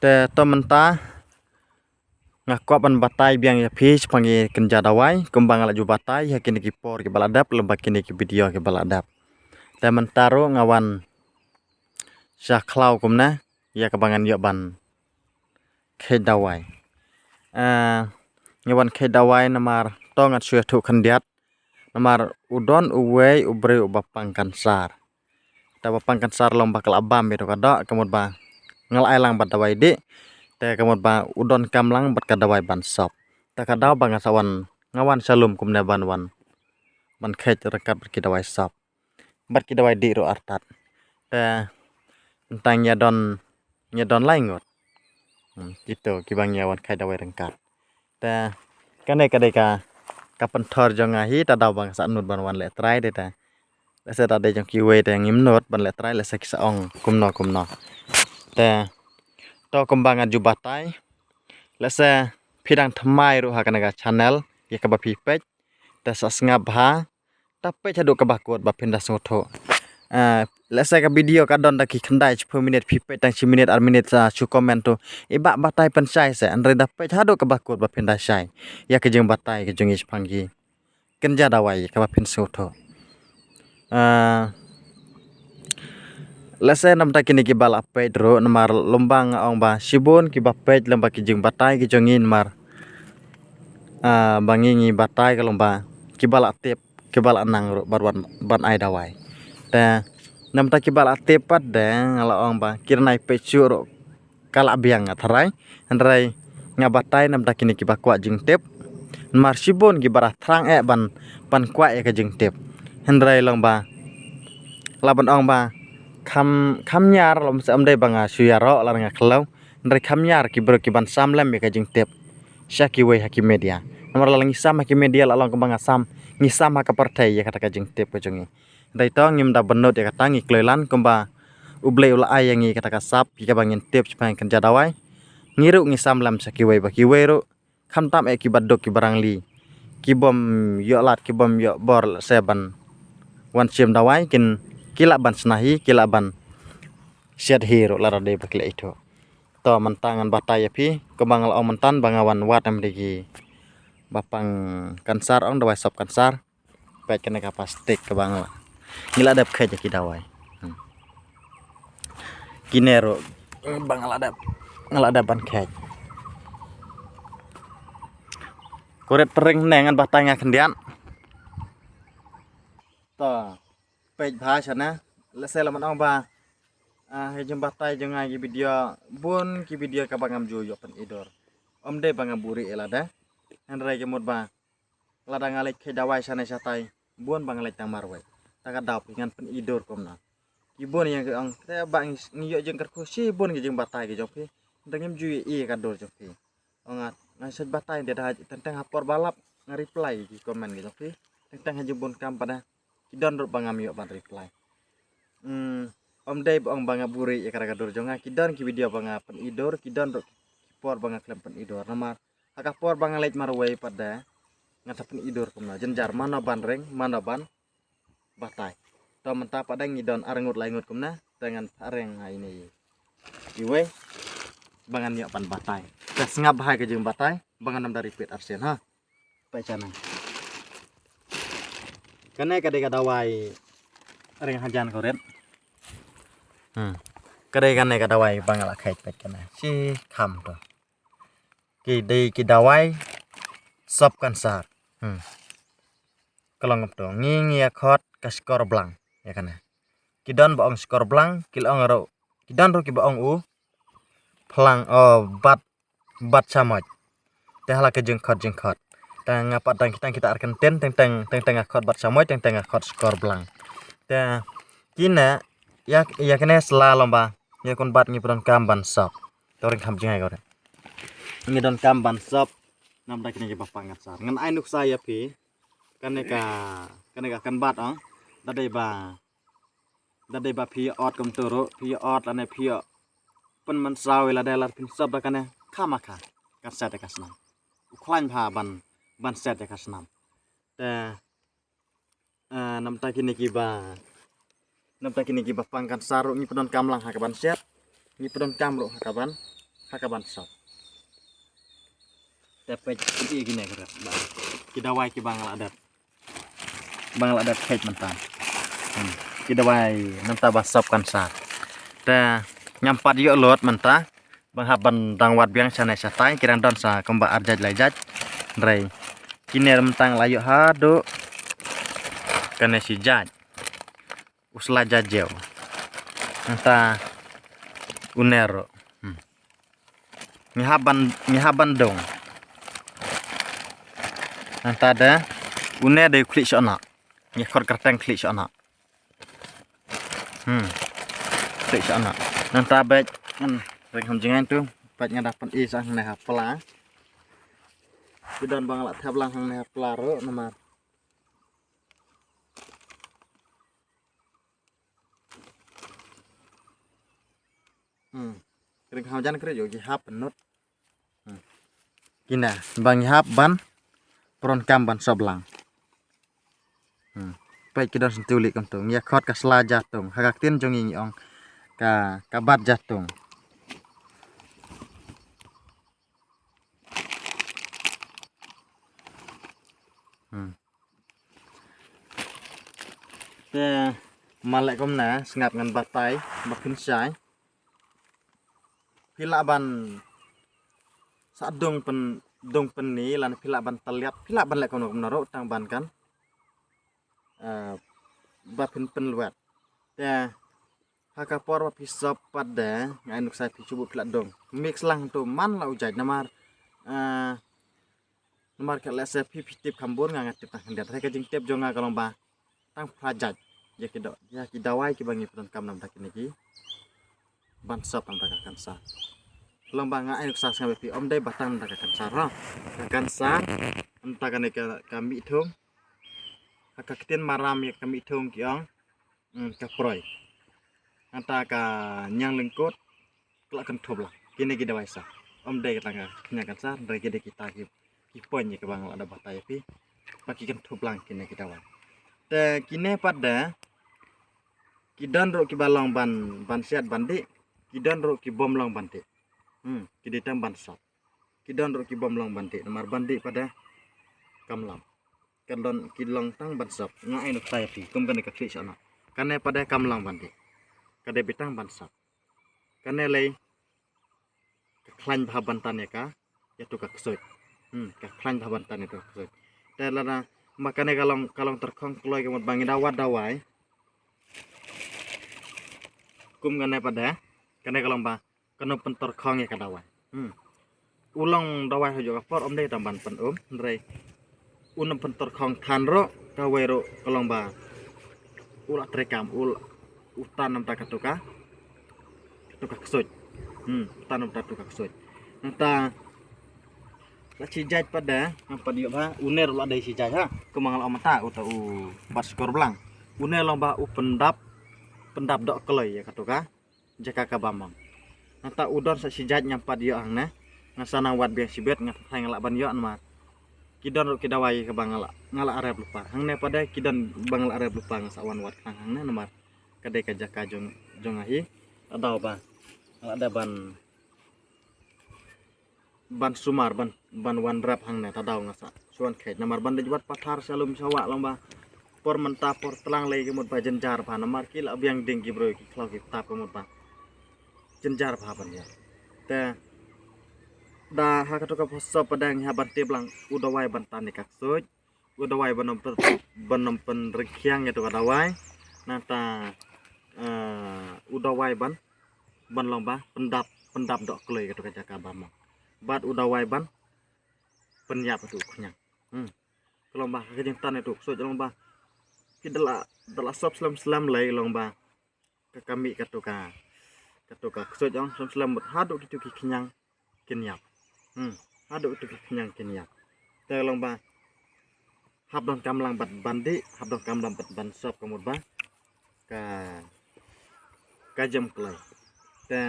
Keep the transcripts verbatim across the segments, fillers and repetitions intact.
Te to mynta nga kwah ban batai biang ïa phi shaphang ki kynja dawai kumba nga la ju batai ha kine ki por kiba la dep lem bad kine ki video kiba la dep. Te mynta ruh nga wan sha khlaw kumne ïa kaba ngan ïoh ban kheit dawai. Eh, nga wan kheit dawai namar to ngan shu ïathuh khyndiat. Namar u don uwei u briew uba pang kansar. Te ba pang kansar long ba ka la bam ïa ka doh, ka mut ba nga la ai lang bad dawai dih. Te ka mut ba u donkam lang bad ka dawai ban sop. Te ka daw ba nga sa wan, nga wan sha lum kumne ban wan, ban kheit ryngkat bad ki dawai sop, bad ki dawai dih ruh artat. Te tang ïa don, ïa don lai ngut. Hmm, kito kiba ngi ïa wan kheit dawai ryngkat. Te kane ka dei ka, ka pynthor jong nga hi, te daw ba nga sa nud ban wan leh trai te. Lehse da dei jong kiwei te ngim nud ban leh trai, lehse ki sa ong kumno kumno. Te to kumba nga ju batai, lehse phi dang thymmai ruh ha kane ka channel ïa kaba phi peit, te sa sngap bha, te peit haduh kaba kut ba phin da sngewthuh. Eh, lehse ka video ka don da ki khyndai shiphew minit, phi peit tang shi minit ar minit sa shu comment to, i bah batai pynshai se, hynrei da peit haduh kaba kut ba phin da shai ïa ka jingbatai ka jong ngi shaphang ki kynja dawai kaba phin sngewthuh. Eh, lehse namar kine kiba la peit ruh, namar lem bad nga ong ba shibun kiba peit lem bad ki jingbatai ki jong ngi namar, eh, ba ngi ngi batai ka long ba kiba la tip, kiba la nang ruh ban wan, ban ai dawai. Te namar kiba la tip pat de nga la ong ba ki dang ai peit shuh ruh ka la biang nga tharai. Hynrei nga batai namar kine kiba kwah jingtip. Namar shibun kiba la thrang eh ban, ban kwah ïa ka jingtip. Hynrei long ba la ban ong ba kham, kham ñiar, lehse ym dei ba nga shu ïaroh lada nga khlaw. Hynrei kham ñiar ki briew kiban sam lem ïa ka jingtip sha kiwei ha ki media. Namar lada ngi sam ha ki media la long kumba nga sam, ngi sam ha ka pyrthei ïa kata ka jingtip ka jong ngi. Hynrei to ngim da bynnud ïa kata, ngi kloi lan kumba U Blei u la ai ïa ngi kata ka sap ïa kaba ngin tip shaphang kynja dawai. Ngi ruh ngi sam lem sha kiwei bad kiwei ruh, khamtam eh kiba duk kiba rangli, kibym ïoh lad, kibym ïoh bor lehse ban wan shim dawai, kin, ki lah ban shna hi, ki lah ban shet hi ruh lada dei ba ki la ithuh. To mynta ngan batai ïa phi kumba nga la ong mynta ba nga wan wad namar kiba pang kansar, ong dawai sop kansar. Peit kane ka plastik kaba nga la, ngi la dep kheit ïa ki dawai. Hmm. Kine ruh ba nga la dep, nga la dep ban kheit. Kurit pyrshang ne ngan batai nga khyndiat. To peit bha shane. Lehse la man ong ba, ah, ha jingbatai jong nga ki video, bun ki video kaba ngam ju ïoh pynïoh dur. Ym dei ba nga buhrieh ïa lade, hynrei ka mut ba lada nga leit kheit dawai shane shatai, bun ba nga leit tang marwei. Ta ka daw phi ngan pynïoh dur kumno. Ki bun ïa ki ong te ba ngi, ngi ïoh jingkyrkhu shibun ki jingbatai ki jong phi, hynrei ngim ju ïohi ïa ka dur jong phi. Ong nga, nga shet batai de da, teng teng ha por ba lap nga reply ki comment ki jong phi. Teng teng ha jingbun kam pat de ki don ruh ba ngam ïoh ban reply. Hmm, ym dei ba ong ba nga buhrieh ïa kata ka dur jong nga, ki don ki video ba nga pynïoh dur, ki don ruh ki por ba nga khlem pynïoh dur. Namar ha ka por ba nga leit marwei pat de nga sa pynïoh dur kumno, jynjar mano ban ring, mano ban batai. To mynta pat de ngi don ar ngut lai ngut kumne, te ngan phah ring ha ine iwei ba ngan ïoh ban batai. Te sngap bha ïa ka jingbatai ba ngan ym da repeat arsien ha. Peit shane. Kane ka dei ka dawai ring hajan kurit. Hmm. Ka dei kane ka dawai ba nga la kheit, peit kane. Shi kham to. Ki dei ki dawai sop kansar. Hmm. Ka long kumto, ngi ngi ïa khot ka shkor blang ïa kane. Ki don ba ong shkor blang, ki la ong ruh, ki don ruh kiba ong u phlang, o, bat, bat shamoit. Te ha la ka jingkhot jingkhot, te nga pat dang kita kita ar kyntien, teng teng, teng teng nga khot bat shamoit, teng teng nga khot shkor blang. Te kine ïa, ïa kine sla long ba ïa kon bat ngi pyndonkam ban sop. To ring kham jingai ko re. Ngi donkam ban sop namar kine kiba pang kansar. Ngan ai nuksa ïa phi. Kane ka, kane ka kynbat, ah. Da dei ba, da dei ba phi ïa ot kumto ruh, phi ïa ot lane phi ïa pynmynsaw ïa lade lada phin sop da kane, khamkha kan set ïa ka snam. U khlaiñ bha ban, ban set ïa ka snam. Te, eh, namar kine kiba, namar kine kiba pang kansar ruh ngi pyndonkam lang ha kaban set. Ngi pyndonkam ruh ha kaban, ka ban sop. Te peit ki ne ka rep ba ki dawai ki ba nga la dep, ba nga la dep kheit mynta. Hmm. Ki dawai mynta ba sop cancer. Te ngam pat ïoh lut mynta ba nga hap ban dang wad biang shane shatai, ki dang don sa kumba ar jait lai jait. Hynrei kine mynta nga la ïoh haduh kane shi jait. U sla jajew. Nangta u ner ruh. Hmm. Ngi hap ban, ngi hap ban dong. Nangta de u ner de u khlieh shona. Ngi khot kyrteng khlieh shona. Hmm. Khlieh shona. Nangta bad ngan ring ham jingan tu. Bad nga da pyn-i sa hangne ha pla. Ki don ba nga la thep lang hangne ha pla ruh namar. Hmm. Kring kham jan kri yo ki hap nut. Hmm. Kine ba ngi hap ban pron kam ban sop lang. Hmm. Peit ki don senti u lieh kumtu. Ngi ïa khot ka sla jatung. Ha ka ktien jong ngi ngi ong ka, ka bat jatung. Hmm. Te ma leh kumne sngap ngan batai ba pynshai. Phi lah ban sa dung pyn, dung pynni lane phi lah ban tylliat, phi lah ban leh kumno kumno ruh tang ban kan, eh, ba phin pynlwet. Te ha ka por ba phi sop pat de nga ai nuksa phi shu buh phi lah dung. Mix lang tu man la u jait namar, eh, namar ka lehse phi phi tip kham bun, nga nga tip tang khyndiat. Te ka jingtip jong nga ka long ba tang phra jait ïa ki daw, ïa ki dawai kiba ngi pyndonkam namar kine ki ban sop namar ka cancer. Long ba nga ai nuksa sngap ïa phi, ym dei ba tang namar ka cancer ha. Ka cancer namar kane ka, ka mih thung. Ha ka ktien Maram ïa ka mih thung ki ong, hmm, ka proi. Nangta ka ñiang lyngkot ka la kynthup lang. Kine ki dawai sa. Ym dei ka tang ka ñiang cancer, hynrei ki dei kita ki, ki point ïa kiba nga la da batai ïa phi. Ba ki kynthup lang kine ki dawai. Te kine pat de ki don ruh kiba long ban, ban siat ban dih, ki don ruh ki bym long ban dih. Hmm, ki dei tang ban sop. Ki don ruh ki bym long ban dih, namar ban dih pat de kam long. Ka don ki long tang ban sop. Nga ai nuksa ïa phi kum kane ka khlieh shona. Kane pat de kam long ban dih. Ka dei beit tang ban sop. Kane lei ka khlaiñ bha ban tan ïa ka, ïa tu ka ksuid. Hmm, ka khlaiñ bha ban tan ïa tu ka ksuid. Te lada ma kane ka long, ka long tyrkhong kloi ka mut ba ngi da wad dawai. Kum kane pat de, kane ka long ba ka nang pyntor khong ïa ka dawai. Hmm. U long dawai ha juh ka por ym dei tang ban pyn-um, hynrei u nang pyntor khong than ruh kawei ruh ka long ba u la treikam, u la, u tan namar katu ka, katu ka ksuid. Hmm, u tan namar katu ka ksuid. Nangta la shi jait pat de, ngam pat ïoh ba, une ruh la dei shi jait ha. Kumba nga la ong mynta uta u Bat Shkor Blang. Une long ba u pyndap, pyndap doh kloi ïa katu ka jaka kaba mong. Nangta u don sa shi jait ngam pat ïoh hangne. Nga sa nang wad biang shibit, nga tharai nga lah ban ïoh namar ki don ruh ki dawai kaba nga lah, nga lah rep lypa. Hangne pat de ki don ba nga lah rep lypa, nga sa wan wad khnang hangne namar ka dei ka jaka jong, jong nga hi. Ka daw ba nga lah da ban ban sumar ban, ban wan rep hangne, ta daw nga sa shu wan kheit namar ban dei wad pathar sha lum sha wah long ba por mynta por tlang lei ka mut ba jynjar bha namar ki la biang ding ki briew ki khlaw ki tap ka mut ba jynjar bha ban ïa. Te da ha katu ka sop pat de ngi hap ban tip lang u dawai ban tan ïa ka ksuid, u dawai ban ym pyn, ban ym pynryngkhiang ïa tu ka dawai. Nangta, eh, u dawai ban, ban long ba pyndap, pyndap doh kloi katu ka jaka ba mong. Bad u dawai ban pynïap ïa tu u khñiang. Hmm. Ka long ba ka jingtan ïa tu u ksuid long ba ki da la, da la sop slem slem lei long ba ka, ka mih katu ka, katu ka ksuid ong slem slem mut haduh kitu ki khñiang kin ïap. Hmm, haduh kitu ki khñiang kin ïap. Te long ba hap donkam lang bad ban dih, hap donkam lang bad ban sop ka mut ba ka, ka jem kloi. Te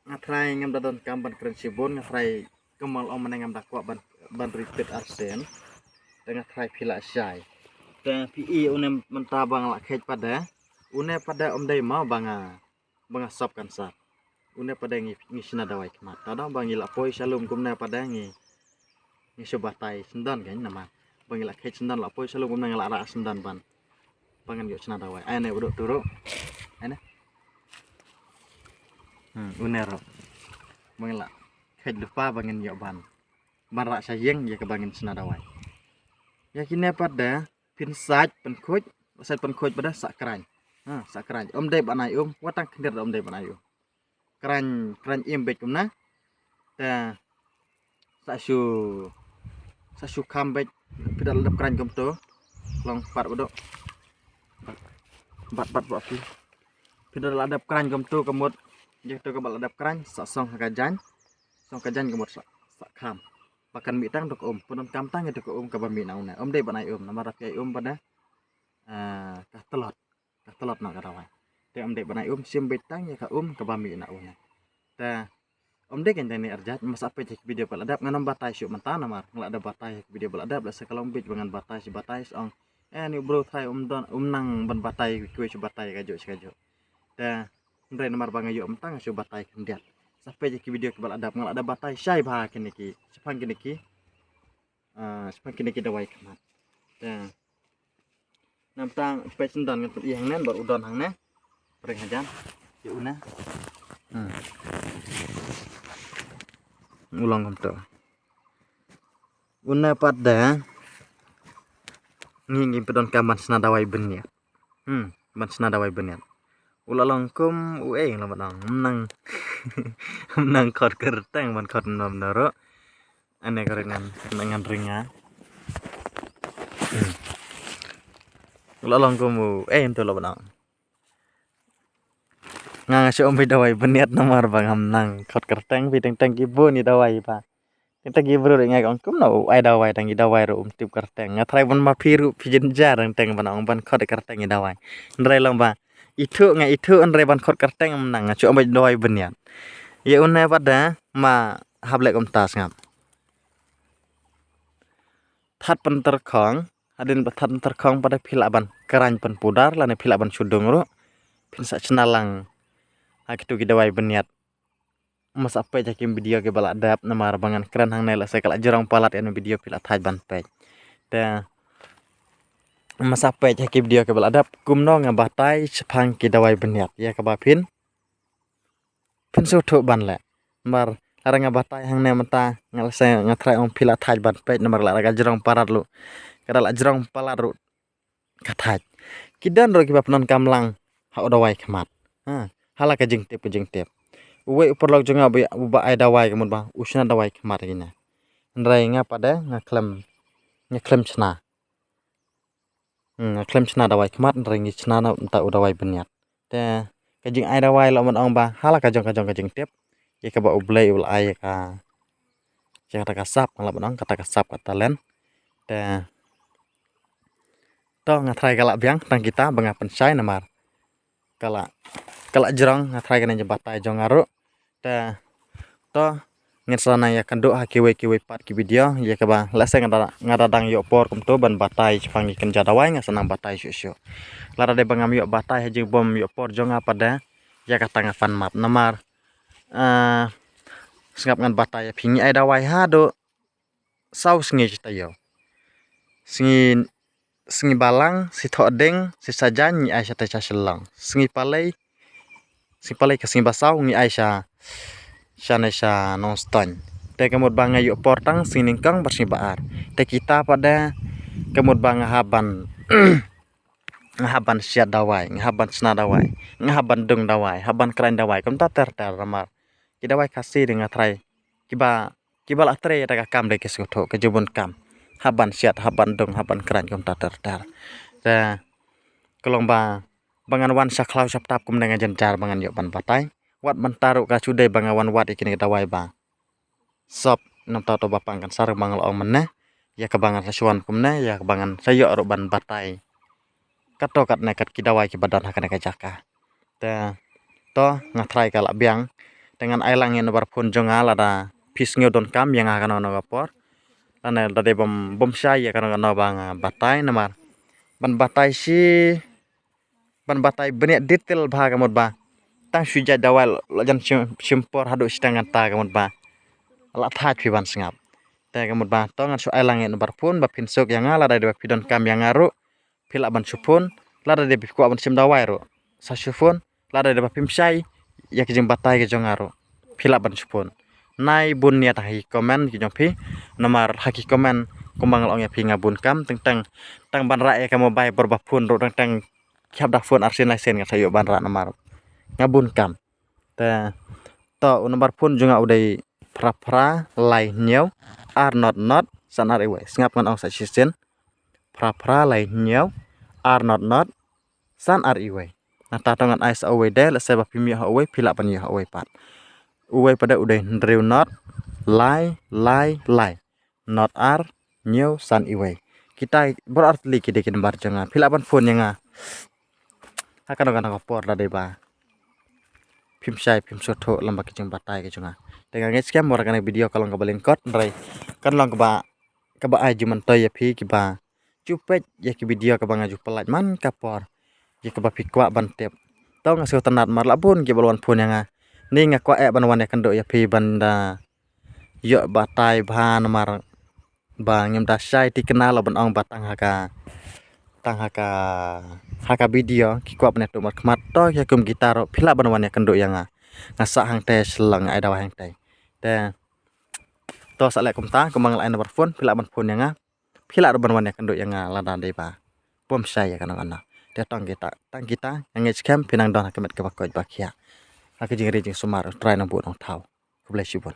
nga tharai ngam da donkam ban kren shibun, nga tharai kumba la ong mynne ngam da kwah ban, ban repeat arsien. Te nga tharai phi la shai. Te phi i une mynta ba nga la kheit pat de, une pat de ym dei mo ba nga, ba nga sop cancer. Une pat de ngi, ngi shna dawai khmat. Tang ba ngi la poi sha lum kumne pat de ngi, ngi shu batai syndon kan namar ba ngi la kheit syndon, la poi sha lum kumne ngi la rah syndon ban, ba ngan ïoh shna dawai. Ai ne u dok tu ruh. Ai ne. Hmm, une ruh. Ba ngi la kheit lypa ba ngan ïoh ban, ban rah sha ïing ïa kaba ngin shna dawai. Ïa kine pat de phin sait pynkhuid, sait pynkhuid pat de sah krain. Ha, sah krain. Ym dei ban ai um, wat tang khyndiat ym dei ban ai um. Krain, krain im beit kumne. Te sah shu, sah shu kham beit. Phi da la dep krain kumto. Long pat ba dok. Bat, bat ba phi. Phi da la dep krain kumto ka mut. Ïa to kaba la dep krain, sah song ha ka jaiñ. Song ka jaiñ ka mut sah, sah kham. Ba kan mih tang to ka um, pyndonkam tang ïa to ka um kaba mih na une. Ym dei ban ai um, namar phi ai um pat de, ah, ka tlot. Ka tlot na ka dawai. Te ym dei ban ai um, shim beit tang ïa ka um kaba mih na une. Te ym dei kan tang ne arjat, masa peit ha ki video ba la dep, ngan ym batai shuh mynta namar nga la da batai ha ki video ba la dep, lehse ka long beit ba ngan batai shi batai song. Eh, ni u bro trai um don, um nang ban batai kiwei shi batai ka juh shi ka juh. Te hynrei namar ba nga ïoh mynta nga shu batai khyndiat. Sa peit ha ki video kiba la dep, nga la da batai shai bha kine ki, shaphang kine ki, ah, shaphang kine ki dawai khmat. Te namar tang peit syndon ngan peit hangne bad u don hangne. Pyrshang hajan. Ïa une. Hmm. U long kumto. Une pat de ngi, ngi pyndonkam ban shna dawai bniat. Hmm, ban shna dawai bniat. U la long kum u ei la ban ong. Ym nang, ym nang khot kyrteng ban khot nom na ruh. Ane ka ring ngan, ngan ring nga. Hmm. U la long kum u ei, ym to la ban ong. Nga nga shu ong beit dawai bniat namar ba ngam nang khot kyrteng, phi teng teng ki bun i dawai ba. Teng teng ki briew ruh nga ong kumno u ai dawai, tang i dawai ruh um tip kyrteng. Nga trai ban ma phi ruh phi jynjar teng teng ban ong ban khot kyrteng i dawai. Hynrei long ba ithuh nga ithuh hynrei ban khot kyrteng ym nang, nga shu ong beit dawai bniat. Ïa une pat de ma hap leh kumta sngap. Thad pynter khong, hadien ba thad pynter khong pat de phi lah ban krain pynpudar lane phi lah ban shu dung ruh. Phin sa shna lang ha kitu ki dawai bniat. Masa peit ha ki video kiba la dep namar ba ngan kren hangne lehse ka la jrong palat ïa une video phi la thait ban peit. Te masa peit ha ki video kiba la dep kumno nga batai shaphang ki dawai bniat ïa kaba phin, phin sngewthuh ban leh. Namar lada nga batai hangne mynta nga lehse nga trai ong phi la thait ban peit namar lada ka jrong palat ruh, ka da la jrong palat ruh ka thait. Ki don ruh kiba pyndonkam lang ha u dawai khmat. Ha, ha la ka jingtip ka jingtip. Uwei u paralok jong nga uba, uba ai dawai ka mut ba u shna dawai khmat kine. Hynrei nga pat de nga khlem, nga khlem shna. Hmm, nga khlem shna dawai khmat hynrei ngi shna na mynta u dawai bniat. Te ka jingai dawai la ban ong ba ha la ka jong ka jong ka jingtip. Ïa kaba U Blei u la ai ïa ka, ïa kata ka sap, la ban ong kata ka sap ka talent. Te to nga trai ka la biang tang kita ba nga pynshai namar ka la, ka la jrong, nga trai kane jingbatai jong nga ruh. Te to ngin sa nang ïakynduh ha kiwei kiwei pat ki video ïa kaba lehse nga da, nga da dang ïoh por kumto ban batai shaphang ki kynja dawai, nga sa nang batai shuh shuh. Lada dei ba ngam ïoh batai ha jingbym ïoh por jong nga pat de ïa kata nga pan map namar, eh, sngap ngan batai ïa phi, ngi ai dawai haduh saw sngi shi taïew. Sngi, sngi Balang, sngi Thohdieng, sngi Saitjaiñ ngi ai shatei sha Shillong. Sngi Palei, sngi Palei ka sngi Basaw ngi ai sha, shane sha Nongstoiñ. Te ka mut ba nga ïoh por tang sngi Nyngkong bad sngi Ba-ar. Te kita pat de ka mut ba nga hap ban nga hap ban siat dawai, nga hap ban shna dawai, nga hap ban dung dawai, hap ban krain dawai kumta ter ter namar ki dawai Khasi de nga trai kiba, kiba la trei ïa kata ka kam de ki sngewthuh ka jingbun kam. Hap ban siat, hap ban dung, hap ban krain kumta ter ter. Te ka long ba, ba ngan wan sha khlaw sha btap kumne nga jynjar ba ngan ïoh ban batai. Wat mynta ruh ka shu dei ba nga wan wad ïa kine ki dawai ba sop, namar to ba pang kan sar ba nga la ong mynne ïa kaba ngan sa shu wan kumne, ïa kaba ngan sa ïoh ruh ban batai katto katne kat ki dawai kiba don ha kane ka jaka. Te to nga trai ka la biang. Te ngan ai lang ïa u number phone jong nga lada phi sngew donkam ïa nga ha kano kano ka por. Lane lada dei bym, bym shai ïa kano kano ba nga batai namar ban batai shi, ban batai bniat detail bha ka mut ba tang shu jait dawai lo jan shim por haduh shiteng nganta ka mut ba la thait phi ban sngap. Te ka mut ba to ngan shu ai lang ïa u nambar phone ba phin suk ïa nga, lada dei ba phi donkam ïa nga ruh phi lah ban shu phone, lada dei ba phi kwah ban shim dawai ruh sa shu phone, lada dei ba phim shai ïa ki jingbatai ki jong nga ruh phi lah ban shu phone. Nai bun ïa tang ha ki comment ki jong phi, namar ha ki comment kumba nga la ong ïa phi nga bun kam, teng teng tang ban rah ïa ka mobile bor ba phone ruh teng teng ki hap da phone arsien laisien nga sa ïoh ban rah namar nga bun kam. Te to u nambar phone jong nga u dei phra phra lai hynñiew ar not not san ar iwei. Sngap ngan ong sa shisien, phra phra lai hynñiew ar not not san ar iwei. Nangta to ngan ai sa uwei de, lehse ba phim ïoh ha uwei phi lah ban ïoh ha uwei pat. Uwei pat de u dei hynriew not lai lai lai not ar hynñiew san iwei. Kita baroh ar tylli ki dei ki nambar jong nga, phi lah ban phone ïa nga ha kano kano ka por lada dei ba phim shai phim sngewthuh lem bad ki jingbatai ki jong nga. Te nga ngeit skhem ba kane ka video ka long kaba lyngkot, hynrei kan long kaba, kaba ai jingmyntoi ïa phi kiba ju peit ïa ki video kaba nga ju pyllait man ka por ïa kaba phi kwah ban tip. To nga sngewtynnat namar la bun kiba la wan phone ïa nga, ne nga kwah eh ban wan ïakynduh ïa phi ban da ïoh batai bha namar ba ngim da shai thikna, la ban ong ba tang ha ka, tang ha ka, ha ka video ki kwah ban ïathuh markhmat. To ïa kum kita ruh phi lah ban wan ïakynduh ïa nga, nga sah hangtei Shillong, nga ai dawai hangtei. Te to sa leh kumta, kumba nga la ai nambar phone phi lah ban phone ïa nga, phi lah ruh ban wan ïakynduh ïa nga lada dei ba phim shai ïa kano kano. Te tang kita, tang kita, nga ngeit skhem phin nang don ha ka met kaba koit ba khiah ha ka jingri jingsumar. U Trai nang buh nang thaw. Khublei shibun.